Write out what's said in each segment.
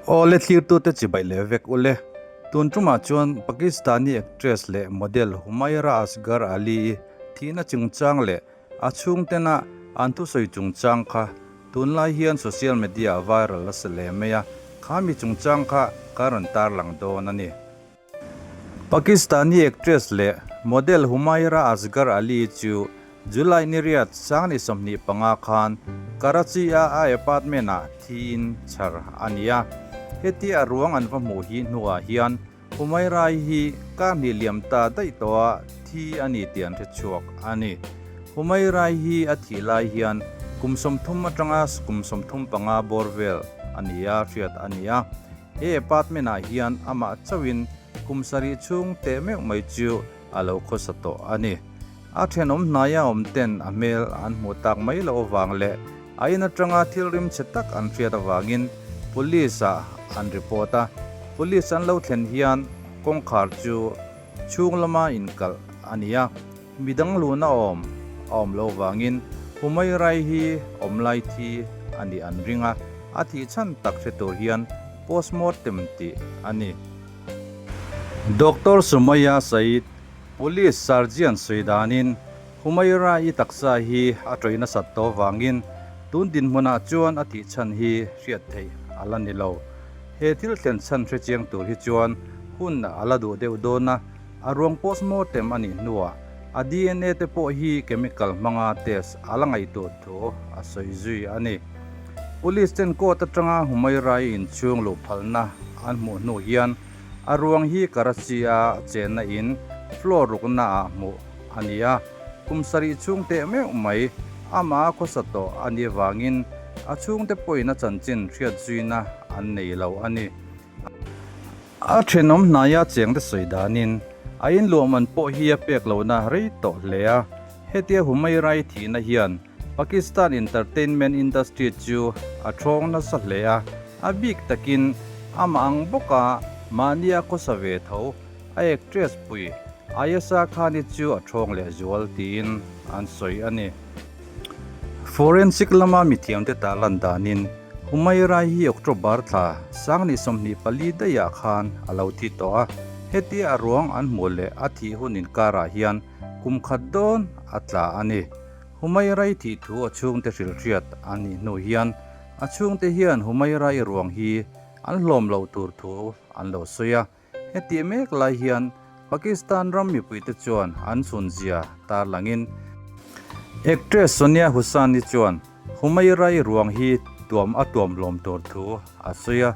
Awle thlirtute chibai leh vek ule. Tun tumah chuan Pakistani actress leh model Humaira Asghar Ali-i thihna chungchang leh a chhungtena an thusawi chungchang kha tunlai hian social media-ah viral a sa leh mai a, kha mi chungchang kha ka rawn tarlang dawn a ni. Pakistani actress leh model Humaira Asghar Ali chu July ni riat sangni 25 khan Karachi-a a apartment-ah thiin chhar a ni a. Hetia a ruang an va hmuh hi hnuah hian Humaira-i hi kar hnih liam ta daih tawha thi a ni tih an hre chhuak a ni. Humaira-i hi a thih lai hian kum 30 atanga kum 35 bawr vel a ni a hriat a ni a. He apartment ah hian amah chauhin kum sarih chhung teh meuh mai chu a lo khawsa tawh a ni. A thenawm hnaia awm ten a hmel an hmuh tak mai loh avang leh a in atanga thil rim chhe tak an hriat avangin police ah an report a. Police an lo thlen hian kawngkhar chu chhung lama inkalh a ni a, midang luhna awm a awm loh avangin Humairai hi awm lai thi a nih an ring a. A thih chhan tak hre tur hian postmortem tih a ni. Doctor Sumaya Saeed, Police Sergeant sawi danin Humaira-i taksa hi a tawih nasat tawh vangin tun dinhmunah chuan a thih chhan hi hriat theih a la ni lo. He thil thlen chhan hre chiang tur hi chuan hun a la duh deuh dawn a, a ruang postmortem a nih hnuah a DNA te pawh hi chemical hmanga test a la ngaihtuah thu a sawi zui a ni. Police ten court atanga Humairai inchhung luh phalna an hmuh hnu hian a ruang hi Karachi-a chenna in floor rukna ah hmuh a ni a, kum sarih chhung teh meuh mai amah a khawsa tawh a nih avangin a chhungte pawhin a chanchin hriat zuina an nei lo a ni. A thenawm hnaia chengte sawi danin a inluahman pawh hi a pek lohna rei tawh hle a, hetia Humairai thihna hian Pakistan entertainment industry chu a thawng nasa hle a, a bik takin amah ang bawka mahnia khawsa ve tho a actress pui Ayesha Khan-i chu a thawng lehzual tiin an sawi a ni. Forensic lama mithiamte tarlan danin Humaira hi October thla sangni 24 daihah khan a lo thi tawh a, hetia a ruang an hmuh leh a thih hun inkarah hian kum khat dawn a tla a ni. Humairai thih thu a chhungte hrilhhriat a nih hnu hian a chhungte hian Humairai ruang hi an hlawm loh tur thu an lo sawi a. Heti mek lai hian Pakistan ram mipuite chuan an chhunzia tarlangin actress Sonia Hussain-i chuan Humairai ruang hi tuam a tuam hlawm tur thu a sawi a.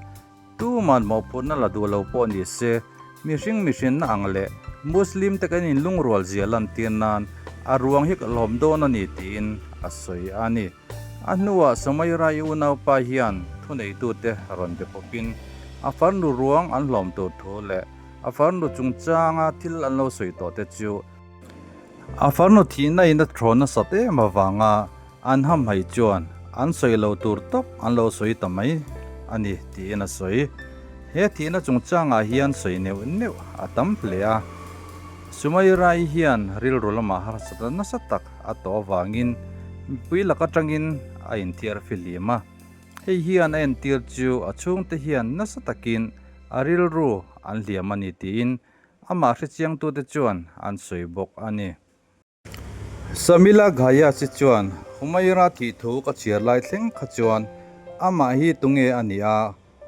Tuman mawhphurhna la duh lo pawh ni se, mihring mihrinna ang leh Muslim te kan inlungrual zia lantir nan a ruang hi ka hlawm dawn a ni tiin a sawi a ni. A hnuah Samaira-i unaupa hian thuneitute rawn be pawpin a farnu ruang an hlawm tur thu leh a farnu chungchanga thil an lo sawi tawh te chu A farnu thihna in a thawn nasat em avanga an hamhaih chuan an sawi lo tur tawp an lo sawi ta mai a ni tiin a sawi. He thihna chungchangah hian sawi neuh neuh a tam hle a. Sumairai hian rilru lamah harsatna nasa tak a tawh avangin mipui lak atangin a inthiar fihlim a. Hei hian a entir chu a chhungte hian nasa takin a rilru an hliam a ni tiin Amah hrechiangtute chuan an sawi bawk a ni. Samila Ghayasi chuan Humaira thih thu ka chhiar lai thleng kha chuan amah hi tunge a nih a,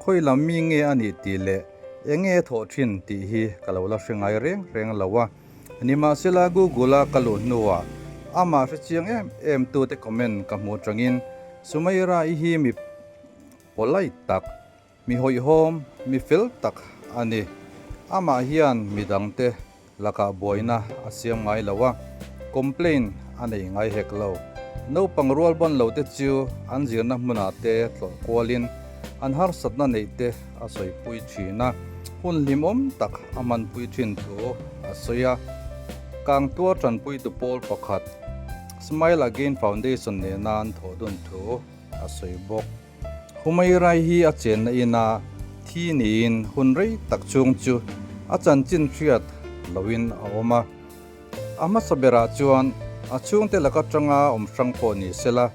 khawi lam mi nge a nih tih leh eng nge thawh thin tih hi ka lo la hre ngai reng reng lo a. Nimahsela Google-a ka luh hnuah amah hrechiang em em tute comment ka hmuh atangin Sumaira-i hi mi polite tak, Mi hawihhawm, mi fel tak a ni. Amah hian mi dangte lakah buaina a siam ngai lo a, complain a nei ngai hek lo. Naupang rual ban lo te chu an zirna hmunah te tlawh kualin an harsatna neih te a sawipui thin a, hun hlimawm tak a hmanpui thin thu a sawi a. Kang tuar tanpuitu pawl pakhat, Smile Again Foundation nena an thawh dun thu a sawi bawk. Humairai hi a chenna ina thi niin hun rei tak chhung chu a chanchin hriat loin a awm a. A hmasa berah chuan a chhungte laka tanga awm hrang pawh ni sela,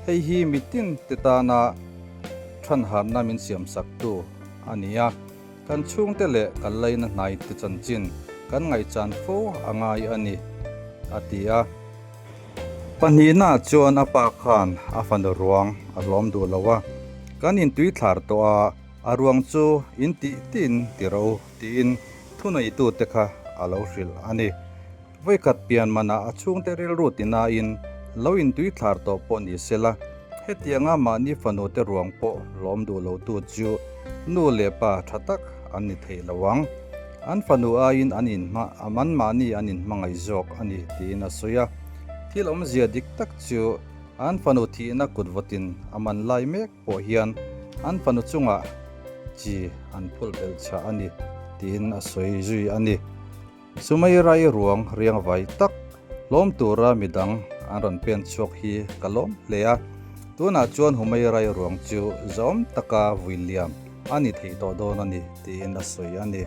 hei hi mitin te tana thanharna min siamsaktu a ni a. Kan chhungte leh kan laina hnai te chanchin kan ngaihchan fo a ngai a ni, a ti a. Pahnihna chuan a pa khan a fanu ruang a hlawm duh lo a, Kan intui thlar tawh a, a ruang chu in tih tiin ti ro tiin thuneitute kha a lo hrilh a ni. Vawikhat pian manah a chhungte rilru tinain lo intui thlar tawh pawh ni sela, hetianga mahni fanute ruang pawh lawm duh lotu chu nu leh pa tha tak an ni thei lo ang. An fanu aiin an inhma anmahni an inhmangaih zawk a ni tiin a sawi a. Thil awmzia dik tak chu an fanu thihna kut vawtin a man lai mek pawh hian an fanu chungah chi an phulh belh chhah a ni tiin a sawi zui a ni. Chumai rai ruang riang vai tak hlawm tura midang an rawn pen chhuak hi ka lawm hle a, tunah chuan Humai rai ruang chu zawm taka vui liam a ni thei tawh dawn a ni tiin a sawi a ni.